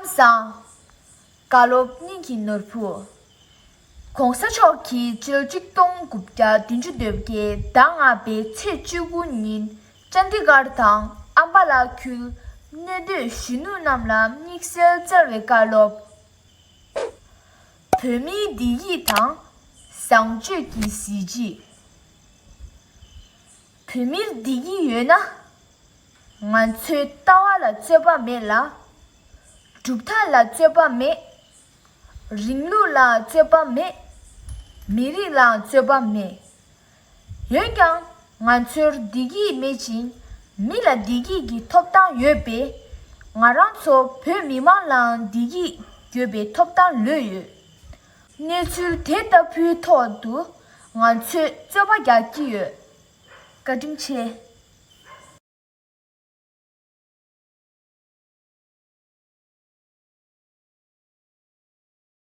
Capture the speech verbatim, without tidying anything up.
ཁམས་བཟང་། བཀའ་སློབ་སྙིང་གི་ནོར་བུ། ༸གོང་ས་མཆོག་གིས་ཕྱི་ལོ་ཆིག་སྟོང་དགུ་བརྒྱ་བདུན་ཅུ་དོན་བརྒྱད་ཟླ་ལྔ་པའི་ཚེས་བཅུ་དགུ་ཉིན་ཅན་དི་གར་དང་ཨམ་བ་ལ་ཁུལ་གནས་སྡོད་གཞོན་ནུ་རྣམས་ལ་དམིགས་བསལ་སྩལ་བའི་བཀའ་སློབ། བོད་མིའི་བདེ་སྐྱིད་དང་བཟང་སྤྱོད་ཀྱི་གཟི་བརྗིད། བོད་མིར་བདེ་སྐྱིད་ཡོད་ན། ང་ཚོའི་ལྟ་བ་ལ་རྩོད་པ་མེད་ལ། གྲུབ་མཐའ་ལ་རྩོད་པ་མེད། རིང་ལུགས་ལ་རྩོད་པ་མེད། མི་རིགས་ལ་རྩོད་པ་མེད། འོན་ཀྱང་ང་ཚོར་བདེ་སྐྱིད་མེད་ཅིང་མི་ལ་བདེ་སྐྱིད་ཀྱི་ཐོབ་ཐང་ཡོད་པས། ང་རང་ཚོ་བོད་མི་མང་ལའང་བདེ་སྐྱིད་དགོས་པའི་ཐོབ་ཐང་ལོས་ཡོད། གནས་ཚུལ་དེ་ལྟ་བུའི་ཐོག་ཏུ་ང་ཚོས་རྩོད་པ་རྒྱག་གི་ཡོད། བཀའ་དྲིན་ཆེ།